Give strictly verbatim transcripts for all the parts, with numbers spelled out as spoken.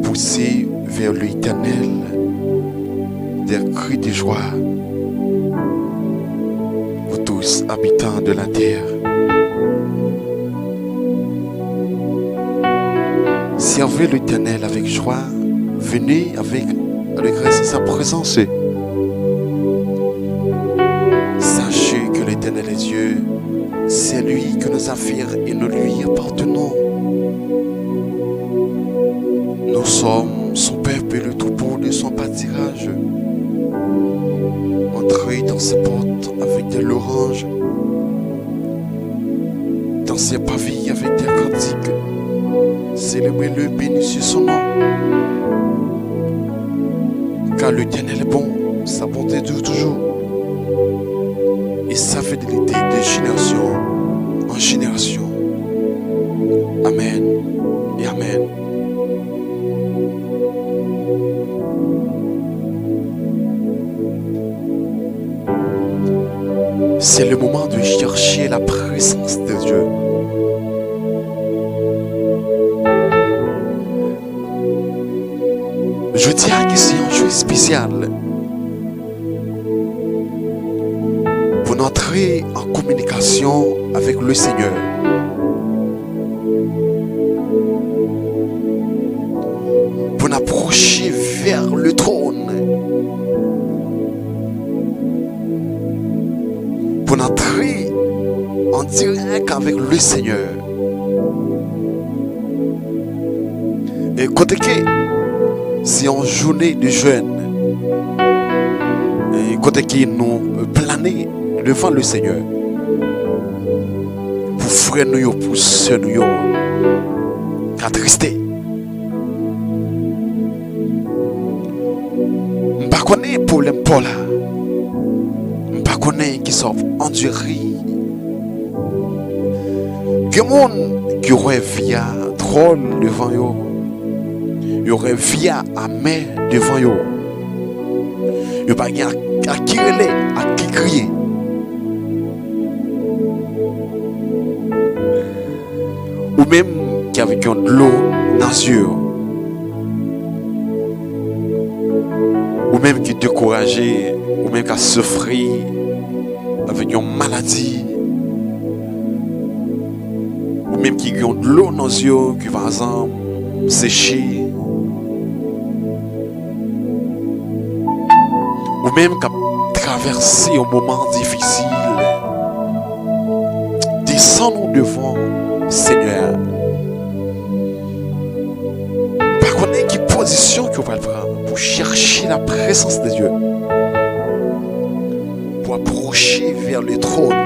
Poussez vers l'Éternel des cris de joie, vous tous habitants de la terre. Servez l'Éternel avec joie, venez avec allégresse à sa présence. Sachez que l'Éternel est Dieu, c'est lui qui nous a fait et nous lui appartenons. Nous sommes son peuple et le troupeau de son pâturage. Entrez dans ses portes avec des louanges, dans ses parvis avec des cantiques. Célébrez-le, bénissez son nom. Car l'Éternel est bon, sa bonté dure toujours, et sa fidélité de génération en génération. Amen et amen. C'est le moment de chercher la présence de Dieu. Jodi a ki se yon jou espesyal pou n antre an kominikasyon avèk le Senyè, pou n apwoche vè le twòn, pou n antre an dirèk avèk le Senyè. E kote ke se yon jounen de jèn, e kote ke nou plane devan le Senyè pou frè nou yo, pou sè nou yo k atriste. M pa konnen pwoblèm pa w la. M pa konnen kisa w ap andire. Gen moun ki wè vi a dwòl devan yo. Yo wè vi a amè devan yo. Yo pa gen ak, ak ki rele, ak ki kriye. Ou menm ki avèk yon dlo nan zye w. Ou menm ki dekouraje, ou menm k ap soufri avèk yon maladi, ou menm ki gen yon dlo nan zye w ki pa janm seche, ou menm k ap travèse yon moman difisil, desann ou devan Senyè a. Pa konnen ki pozisyon ke w pral pran pou chèche la prezans de Dye, pou apwoche vè le twòn,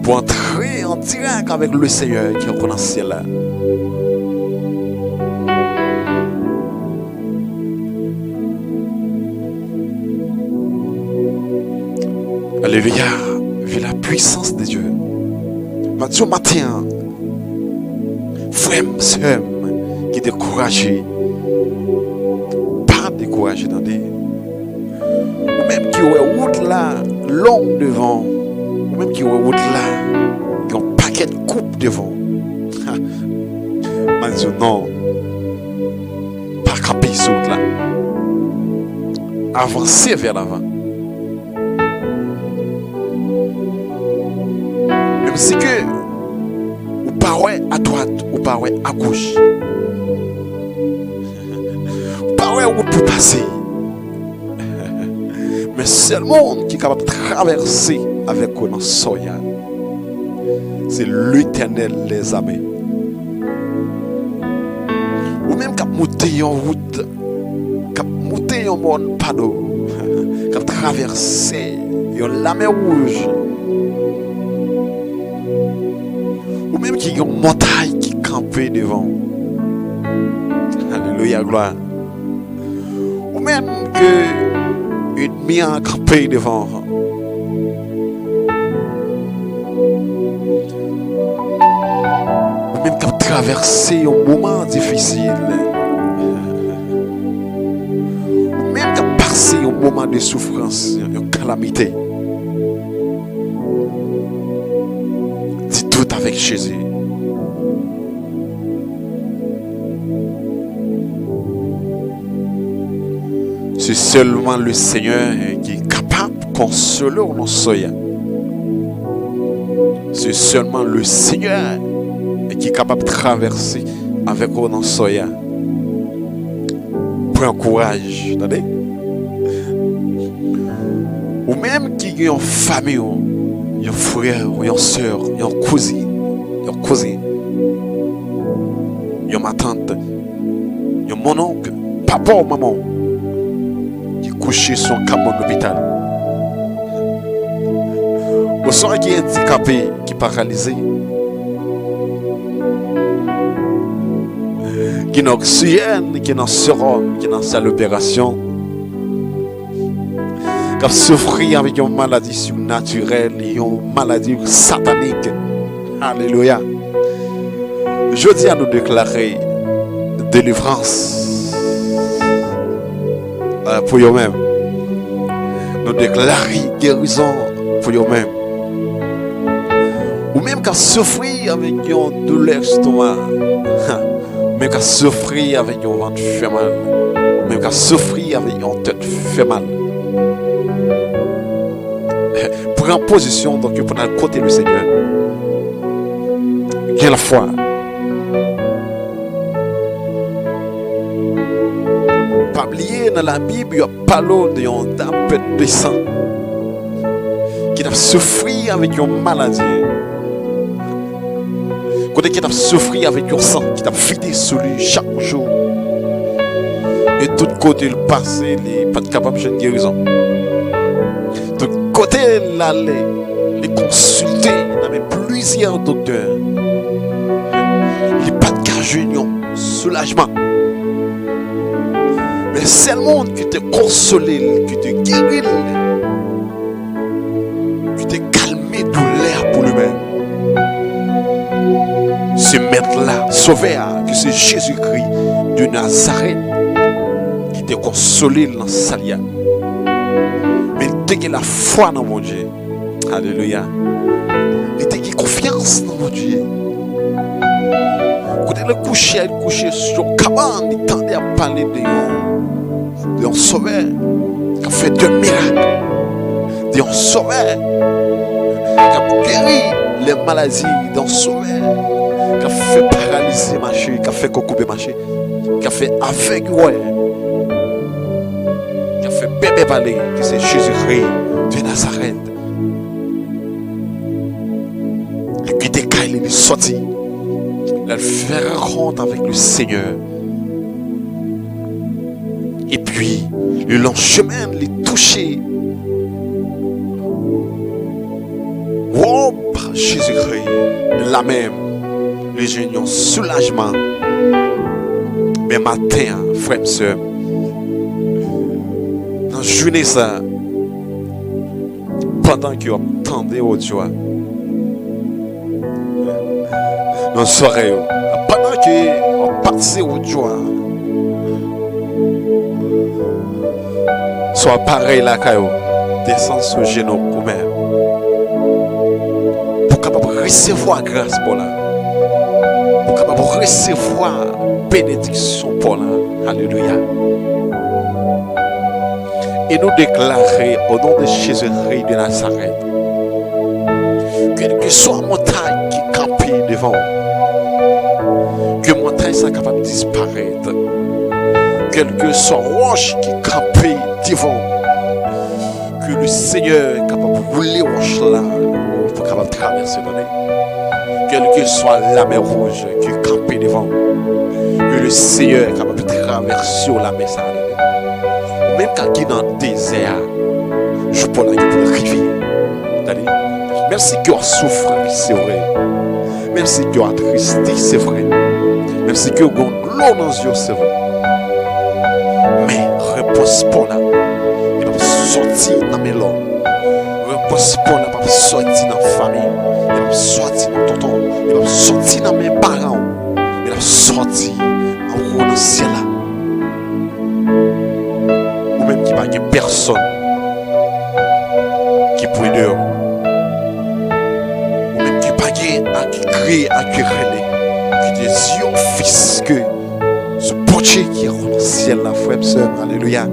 pou antre an dirèk avèk le Senyè ki ankò nan syèl la. Alelouya. Viv la puissance de Dieu. M ap di w maten an, frè m, sè m ki dekouraje, pa dekouraje, tande. Ou menm ki wè wout la long devan w, ou menm ki wè wout la gen yon pakèt koup devan w, m ap di w non, pa kanpe sou wout la. Avanse vè lavan. Menm si ke ou pa wè adwat, ou pa wè agoch, ou pa wè wout pou pase. Men sèl moun ki kapab travèse avèk ou nan sòy a, se Letènèl dèzame. Ou menm k ap moute yon wout, k ap moute yon mòn pado, k ap travèse yon lamè wouj, ou menm ki gen yon montay ki kanpe devan w. Alelouya, glwa. Ou menm ke Ènmi an kanpe devan w. Ou menm k ap travèse yon moman difisil. Ou menm k ap pase yon moman de soufrans, yon kalamite. Di tout avèk Jezi. Se sèlman le Senyè ki kapab konsole w nan sòy la. Se sèlman le Senyè ki kapab travèse avèk ou nan sòy la. Pran kouraj, tande. Ou menm ki gen yon fanmi w, yon frè w, yon sè w, yon kouzin, yon kouzen, yon matant, yon monnonk, papa w, manman w, ki kouche sou yon kabòn lopital. Oswa ki andikape, ki paralize. Ki nan oksijèn, ki nan serum, ki nan sal operasyon. K ap soufri avèk yon maladi sinatirèl, yon maladi satanik. Alelouya. Jodi a, nou deklare delivrans, euh, pou yo menm. Nou deklare gerizon pou yo menm. Ou menm k ap soufri avèk yon doulè estoma, ou menm k ap soufri avèk yon vant fè mal, ou menm k ap soufri avèk yon tèt fè mal, pran pozisyon, donk, pou n al kote le Senyè. Gen lafwa. Pa bliye, nan Labib, yo ap pale w de yon dam pèt de san ki t ap soufri avèk yon maladi, kote ki t ap soufri avèk yon san ki t ap vide sou li chak jou. E tout kote l pase, li pa t kapab jwenn gerizon. Tout kote l ale, li konsilte nan men plizyè doktè. Li pa t ka jwenn yon soulajman. Men sèl moun ki te konsole l, ki te geri l, ki te kalme doulè a pou li menm, se Mèt la, Sovè a, ki se Jezikri de Nazarèt, ki te konsole l nan sal la. Men li te gen lafwa nan Bondye. Alelouya. Li te gen konfyans nan Bondye. Kote l kouche a, li kouche sou yon kabann, li tande y ap pale de yon, de yon sovè k ap fè de mirak, de yon sovè k ap geri lè maladi, de yon sovè k ap fè paralize mache, k ap fè kò koube mache, k ap fè avèg wè, k ap fè bèbè pale, ki se Jezikri de Nazarèt. Li kite kay li, li sòti. L al fè rankont avèk le Senyè. Epi, le long chemen, li touche wòb Jezikri. La menm, li jwenn yon soulajman. Men maten an, frè m, sè m, nan jounen sa, pandan ke w ap tande odyo a nan zòrèy ou, pandan ke w ap pase odyo a sou aparèy lakay ou, desann sou jenou ou menm, pou w kapab resevwa gras pa w la, pou w kapab resevwa benediksyon pa w la. Alelouya. E nou deklare, o non de Jezikri de Nazarèt, kèlkeswa montay ki kanpe devan w, ke montay sa kapab disparèt. Kèlkeswa wòch ki kanpe devan w, ke le Senyè kapab woule wòch la, ou pou kapab travèse, tande. Kèlkeswa lamè wouj ki kanpe devan w, ke le Senyè kapab travèse w lamè sa a. Ou menm k ap ki nan dezè a, jou pa w la gen pou l rive. Tande, menm si ke w ap soufri, se vre. Menm si ke w atriste, se vre. Menm si ke w gen dlo nan zye w, se vre. Men repons pa w la, li p ap sòti nan men lòm. Rekonpans pa w la p ap sòti nan fanmi, li p ap sòti nan tonton, li p ap sòti nan men paran w, men l ap sòti anwo nan syèl la. Ou menm ki pa gen pèsonn ki pou ede w, ou menm ki pa gen a ki kriye, a ki rele, ki te di yon fis ke se Bondye ki anwo nan syèl la, frè m, sè m, alelouya.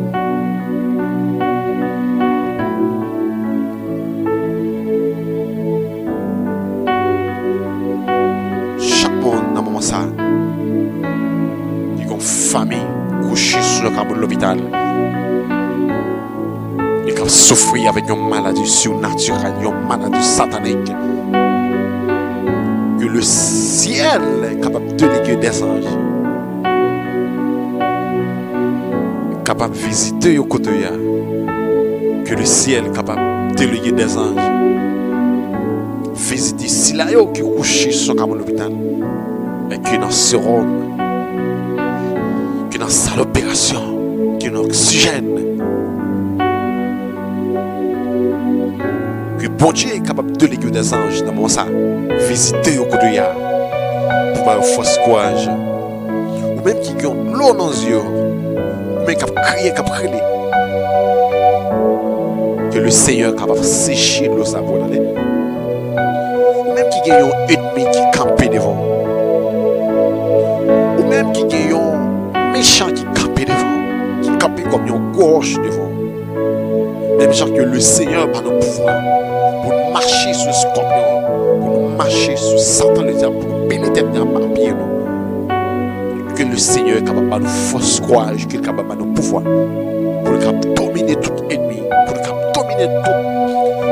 Chak moun nan moman sa a, ki gen yon fanmi kouche sou yon kamo lopital, e k ap soufri avèk yon maladi sinatirèl, yon maladi satanik, ke le syèl kapab delege dèzanj, kapab vizite yo kote yo ye a, ke le syèl kapab delege dèzanj, vizite sila yo ki kouche sou kamo lopital, men ki nan sewòm, ki nan sal operasyon, ki nan oksijèn. Ke Bondye kapab delege dèzanj nan moman sa, vizite yo kote yo ye a, pou ba yo fòs, kouraj. Ou menm ki gen dlo nan zye w, ou menm k ap kriye, k ap rele, ke le Senyè kapab seche dlo sa pou w, tande. Ou menm ki gen yon ènmi ki kanpe devan w, ou menm ki gen yon mechan ki kanpe devan w, ki kanpe kòm yon gwo wòch devan w, menm jan ke le Senyè ba nou pouvwa pou nou mache sou eskòpyon, pou nou mache sou Satan ledyab, pou nou pile tèt li anba pye nou. Ke le Senyè kapab ba nou fòs, kouraj, ke l kapab ba nou pouvwa, pou nou kapab domine tout ènmi, pou nou kapab domine tout,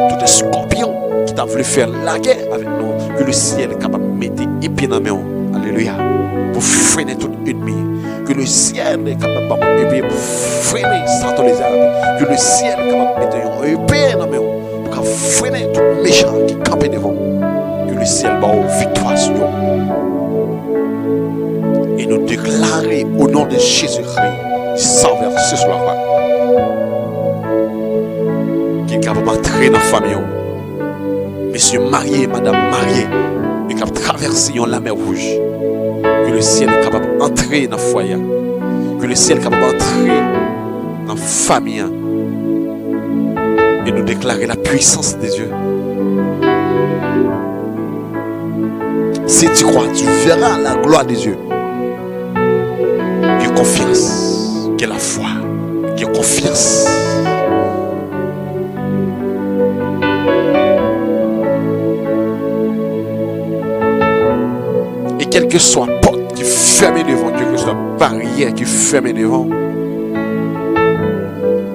tout eskòpyon ki ta vle fè lagè avèk nou. Ke le syèl kapab mete epe nan men w, alelouya, pou frennen tout ènmi. Ke le syèl kapab ba w epe pou frennen Satan ledyab. Ke le syèl kapab mete yon epe nan men w pou ka frennen tout mechan ki kanpe devan w. Ke le syèl ba w viktwa sou yo. E nou deklare, o non de Jezikri, Sovè, se sou lakwa, ke l kapab antre nan fanmi w. Mesye marye, madanm marye, e k ap travèse yon lamè wouj, ke le syèl kapab antre nan fwaye a, ke le syèl kapab antre nan fanmi an. E nou deklare la puissance de Dieu. Si tu crois, tu verras la gloire de Dieu. Gen konfyans, gen lafwa, gen konfyans. E kèlkeswa pòt ki fèmen devan w, kèlkeswa baryè ki fèmen devan w,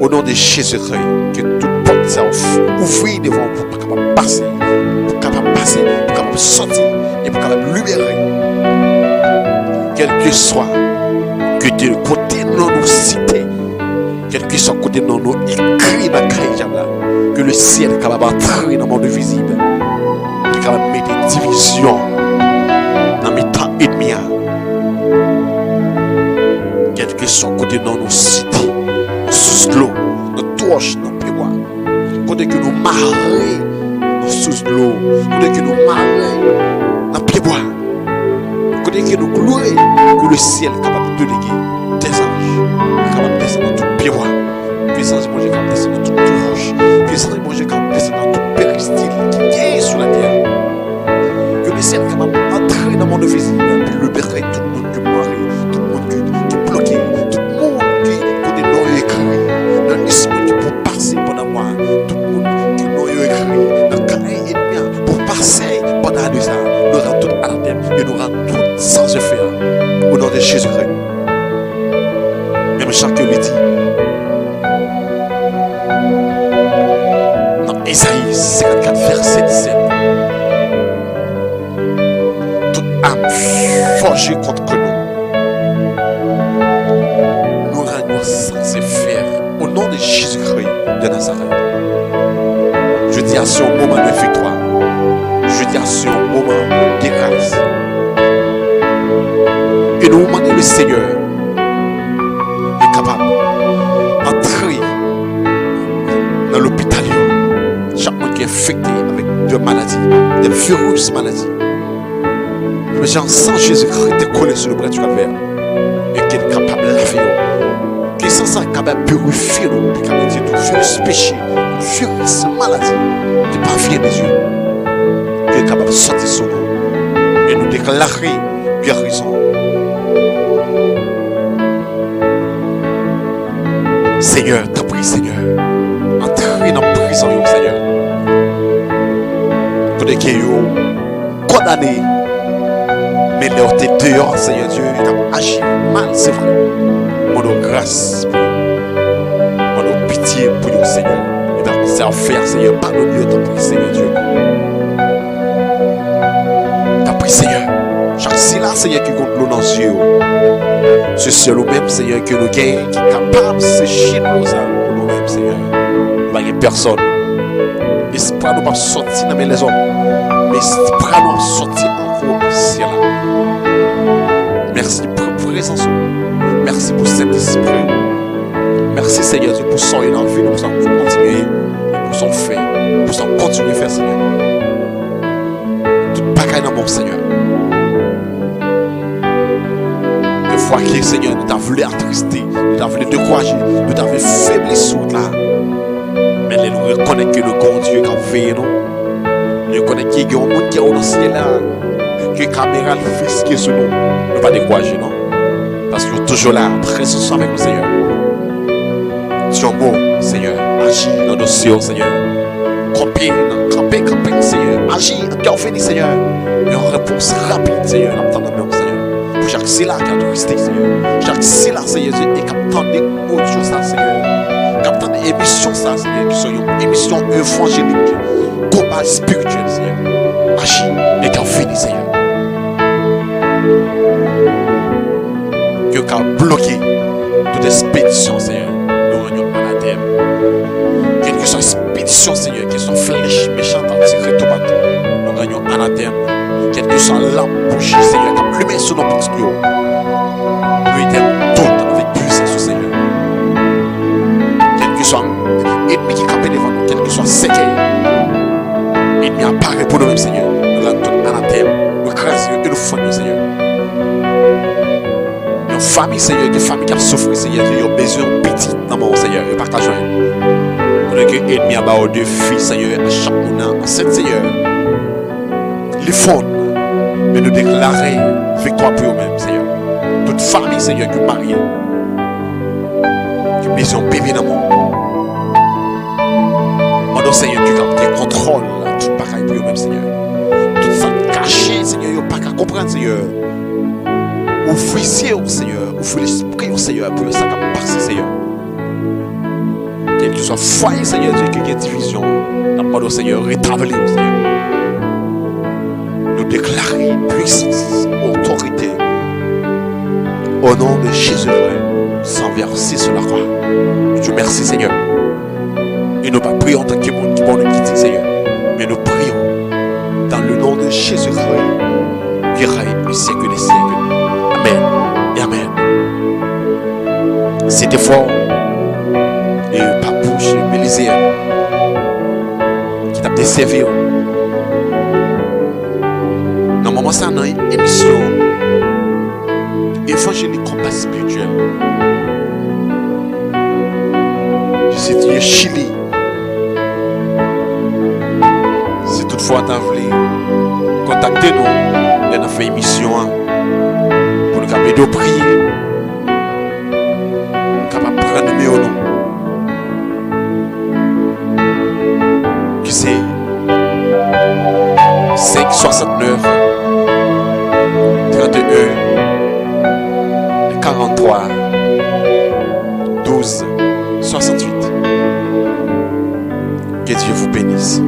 o non de Jezikri, ke tout pòt sa yo f-, ouvri devan w pou w kapab pase, pou w kapab pase, pou w kapab sòti, e pou w kapab libere. Kèlkeswa ke de kote non nou site, kèlkeswa kote non nou ekri nan kay dyab la, ke le syèl kapab antre nan mond vizib, li kapab mete divizyon nan mitan ènmi a. Kèlkeswa kote non nou site, nan sous dlo, nan twòch, nan pyebwa, kote ke nou mare yon sous dlo, kote ke nou mare nan pyebwa, kote ke nou kloure, ke le syèl kapab delege dèzanj, kapab desann nan tout pyebwa, ke zanj Bondye kapab desann nan tout twòch, ke zanj Bondye kapab desann nan tout peristil ki genyen sou latè. Ke le syèl kapab antre nan mond vizib, epi libere tout moun ki mare, tout moun ki, ki bloke, tout moun ki kote non yo ekri nan lis moun ki pou pase pandan mwa, tout moun ki non yo ekri nan kay ènmi an pou pase pandan ane sa, nou rann tout anatèm e nou rann tout sans efè a, o non de Jezikri. Menm jan ke li di nan Ezayi senkannkat, vèsè disèt, tout arme forgée contre nous, nous rendons sans effet au nom de Jésus-Christ de Nazareth. Jodi a se yon moman de viktwa. Jodi a se yon moman de gras. E nou mande le Senyè li kapab antre enfekte avèk de maladi, de viris maladi. Yo bezwen san Jezikri te koule sou le bras du calvaire. E ke l kapab lave yo. Ke san sa kapab pirifye nou, pou kapab retire tout viris peche, tout viris maladi ki pa vyen de Dye. Ke l kapab soti sou nou. E nou deklare gerizon. Senyè, tanpri, Senyè, antre nan prizon yo, Senyè. Kote ke yo kondane, men lè yo te deyò, Senyè Dye, yo t ap aji mal, se vre. Mande w gras pou yo. Mande w pitye pou yo, Senyè. E nan sa w fè a, Senyè, padone yo, tanpri, Senyè Dye. Tanpri, Senyè, chak sila, Senyè, ki gon dlo nan zye yo, se sèl ou menm, Senyè, ke nou genyen ki kapab seche dlo sa yo pou nou menm, Senyè. Nou pa gen pèsòn. Espwa nou p ap sòti nan men lèzòm, men espwa nou ap sòti ankò nan syèl la. Mèsi pou prezans ou. Mèsi pou Sentespri. Mèsi, Senyè Dye, pou sa w ye nan vi nou, pou sa w kontinye, pou sa w fè, pou sa w kontinye fè, Senyè. Tout bagay nan men w, Senyè. Defwa ke, Senyè, nou ta vle atriste, nou ta vle dekouraje, nou ta vle febli sou wout la. Men lè nou rekonèt ke nou gen yon Dye k ap veye nou, nou rekonèt ke gen yon moun ki anwo nan syèl la, ke kamera l fiske sou nou, nou pa dekouraje, non. Paske w toujou la, prezans ou avèk nou, Senyè. Di yon mo, Senyè, aji nan dosye yo, Senyè. Kanpe, nan, kanpe, kanpe, Senyè. Aji, entèvini, Senyè. Yon repons rapid, Senyè, n ap tann nan men w, Senyè. Pou chak sila ki ap reste, Senyè. Chak sila, Senyè, e k ap tande odyo sa, Senyè. K ap tande emisyon sa, Senyè, ki se yon emisyon evanjelik, konba espirityèl, Senyè. Aji, entèvini, Senyè. Ke w ka bloke tout espedisyon, Senyè. Nou rann yo anatèm. Kèlkeswa espedisyon, Senyè, kèlkeswa flèch mechan t ap tire toupatou, nou rann yo anatèm. Kèlkeswa lanp bouji, Senyè, k ap limen sou non pitit ou yo, nou etèn tout avèk pwisans ou, Senyè. Kèlkeswa ènmi ki kanpe devan nou, kèlkeswa sèkèy ènmi a pare pou nou menm, Senyè, nou rann tout anatèm, nou kraze yo e nou fann yo, Senyè. Yon fanmi, Senyè, gen fanmi k ap soufri, Senyè, yo bezwen yon pitit nan men w, Senyè, yo pa ka jwenn. Kote ke ènmi a ba yo defi, Senyè, a chak moun nan ansent, Senyè. Li fonn, men nou deklare viktwa pou yo menm, Senyè. Tout fanmi, Senyè, ki marye, ki bezwen yon bebe nan men w. Mande w, Senyè, ke w gen kontwòl tout bagay pou yo menm, Senyè. Tout sa k kache, Senyè, yo pa ka konprann, Senyè. Ouvri zye yo, Senyè. Ouvri lespri yo, Senyè, pou yo sa k ap pase, Senyè. Kèlkeswa fwaye, Senyè Dye, ki gen divizyon, n ap mande w, Senyè, retabli yo, Senyè. Nou deklare pwisans, otorite, au nom de Jésus-Christ, san vèse sou lakwa. Dieu, mèsi, Senyè. E nou pa priye antanke moun ki ba w nou kritik, Senyè, men nou priye w dans le nom de Jésus-Christ, qui règne au siècle des siècles. Amen et amen. Se te fò e Papouch Belizaire ki t ap desèvi w nan moman sa nan emisyon Evanjelik Konba Espirityèl. Ki sitiye Chili. Si toutfwa w ta vle kontakte nou lè n ap fè emisyon an, pou nou kapab ede w priye, nou kapab pran nimewo nou, ki se senk swasantnèf, trannteyen, karanntwa, douz, swasanntuit. Que Dieu vous bénisse.